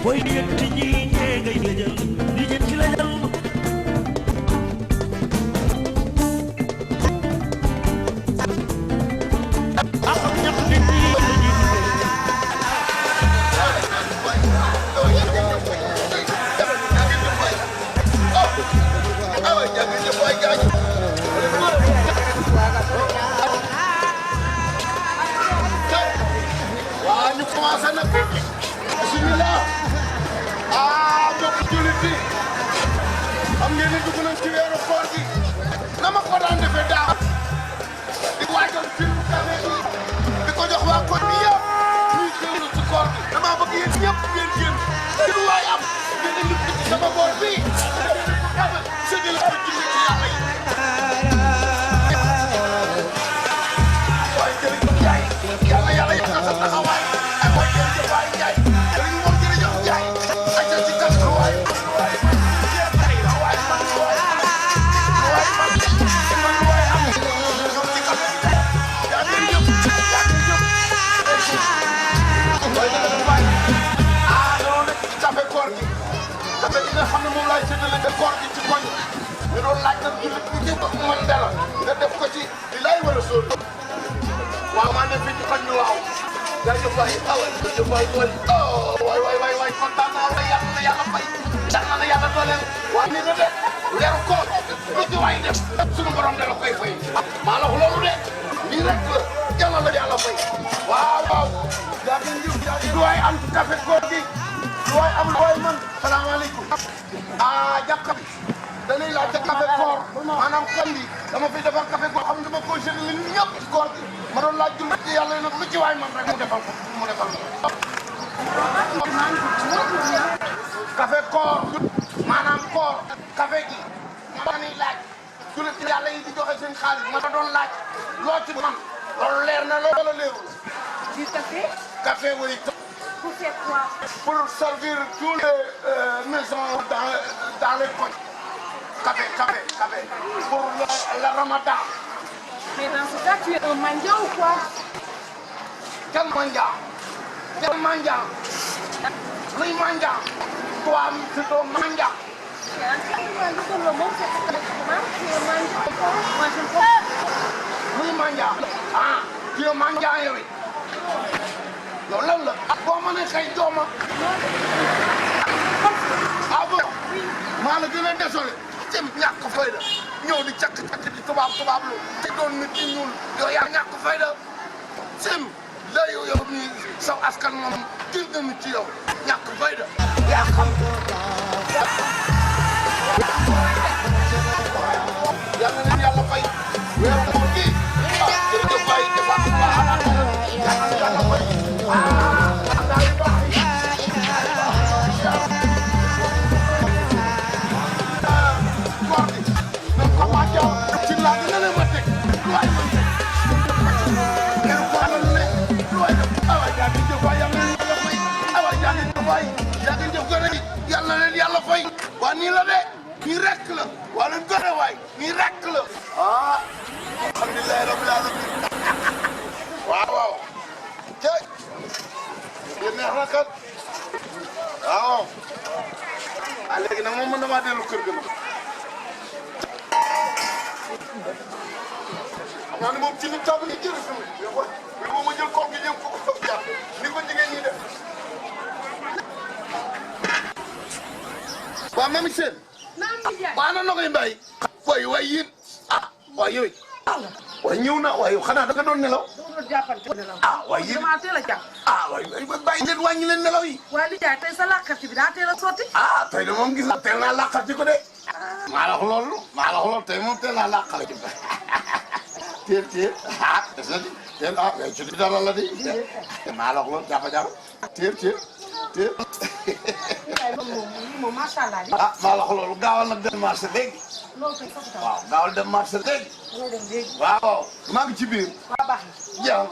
booy di yëkkati ñi ñee ngay lëjal di jën ci lëjal ak ñett nit ñi la ñuy waaw ñu commencé nag bismillah mbokk jullit yi xam ngeen ni dugg nañ ci weeru koor gi na ma ko daan defee daaw di waajal film café bi di ko jox waa koñ bi yëpp ñuy teewlu ci koor gi damaa bëgg yéen ñëpp ngeen génn ci lu waay am ngeen indi ci sama boor bii séddale ko jullit ci yàlla yi waaye jërëjëf Ndiaye yàlla yàlla yàggal sa taxawaay ak mooy jërëjëf waay Ndiaye jërëjëf moom jërëjëf Ndiaye ak sa ci kàddu waay xam ne moom laay séddale de koor gi ci koñ ñu doon laaj nag jullit ñi ci mën dara nga def ko ci li lay wala sóor waaw maa ne fii ci koñ bi waaw jaajëf waay jaajëf waay waay kontaan naa waay yàlla na yàlla fay yàlla na yàlla dooleel waaye ni nga def leeru koor lu ci waay def suñu borom dala koy fay maa la wax loolu de lii rek la yàlla la yàlla fay waaw yaa ngeen jëf lu waay am ci café koor gi lu waay am lu waay mën salaamaaleykum jàkka bi dañuy laaj ca café koor maanaam kon bi dama fi defar café koor xam nga dama ko jëlee li ñëpp ci koor gi ma doon laaj jullit ci yàlla nag lu ci waay man rek mu defal ko mu defal ko café koor maanaam koor café gi ma dañuy laaj jullit ci yàlla yi di joxe seen xaalis ma doon laaj loo ci man loolu leer na loola leerul du café café oui pour faire quoi? Pour servir tous les maisons dans les coins. Café. Pour le ramadan. Mais dans ce cas, tu es un mendiant ou quoi? Quel mendiant? Oui, mendiant. Toi, tu es un mendiant. Tu es en train de demander que le monde c'est comment tu es mendiant? Moi, je ne peux pas. Oui, mendiant. Tu es mendiant, oui. yow lan la boo mënee xëy dooma bon maa la gën a désolé jëm ñàkk fayda ñëw di cakk di tubaab lu te doon nit ñi ñuul yow yaa ñàkk fayda sim la yow nii saw askan moom jël nañu ci yow ñàkk fayda yaa xam yàlla na yàlla fay weeru koor gi jërëjëf fay defaat yàlla fay yàlla leen yàlla fay waa nii la de nii rek la waa leen gore waay nii rek la alhamdulilah rabbil alamin waaw cey yéen neex na kat waaw léegi nag moom mën damaa dellu kër ga nag xam naa ne moom ci nit tabu ni jëri fi mu mais ma jël koor gi ñëw ko jàpp ni ko jigéen ñi def waaw mami seen waa na Nogaye Mbaye waay yéen waay yooyu waay ñëw na waay yow xanaa da nga doon nelaw waay yéen waay bàyyi leen wàññi leen nelaw yi waaye li jaay tey sa làkkarti bi daa teel a sotti tey de moom gis na teel naa làkkarti ko de maa la wax loolu tey moom teel naa làkkarti ko teel des na di teel ngay ci dara la di maa la wax loolu jàpp teel moom macha allah maa la wax loolu gaawal nag dem marché léegi waaw gaawal dem marché léegi waaw maa ngi ci biir jaa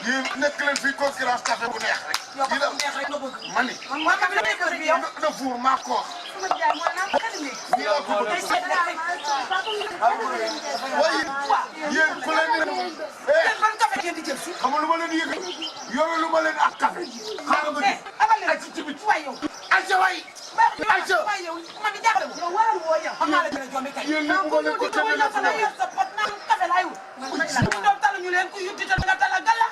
yéen nekk leen fii concurrence café bu neex rek. yow neex rek nga bëgg. mani. man maa ngi lay kër bi yow. na fuur maa ko wax. sama jaay mooy naan xel mi. nii laa ko bëgg. waaye yéen ku leen di. ban café ngeen di jël si. xam nga lu ma leen yëg yoru lu ma leen ak café. xaaral ma amal ci ci biir waay yow. ayca waay. ayca waay yow man di jàppale ko. yow waaw woo yow. xam naa la gën a jombi kay. yéen lépp ma leen ko tëddee la fi yor sa pot naan café laay wut. ñu doon talu ñu leen ku yutti te nga tala galla.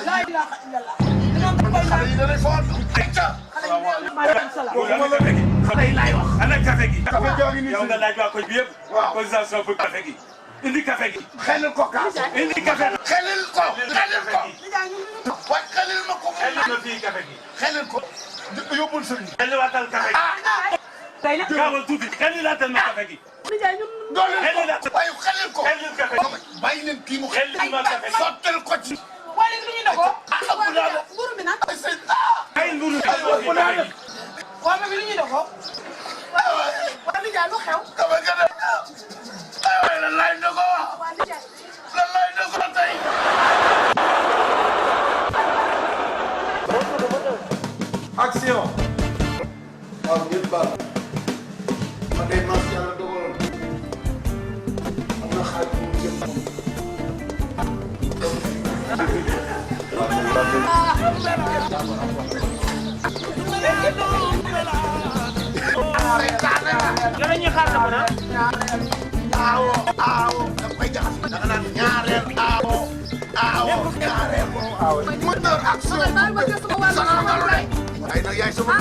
laa ilaaha illallah. xale yi dañuy fort. ayca. xale yi laay wax. ana café gi. café jaa ngi nii yow nga laaj waa koñ bi yëpp. waaw cotisation pour café gi. indi café gi. xelil ko kaas. indi café. xelil ko. xelil ko. waaye xelil ma ko. xelil ma fii café gi. xelil ko. yóbbul sëriñ. xeliwaatal café gi. tey nag gaawal tuuti xelilaatal ma café gi. doole ko waaye xelil ko. xelil café gi. bàyyi leen kii mu xelil ma café gi. sottal ko ci. waaye léegi lu ñuy dogoo. mburu mi nag. ay mburu mi café gi. waaw mais lu ñuy dogoo. waa Ndiaye lu xew. dama gën a. aywa lan laay dogoo. waa Ndiaye. lan laay dogoo tey. Action. waaw ngeen baal ma de maas yàlla dogaloon am na xaaj bu mu jëm moom. aawo aawo da koy jaxase da nga naan ñaareel aawo aawo ñaareel aawo. ma door action. ay nag yaay sama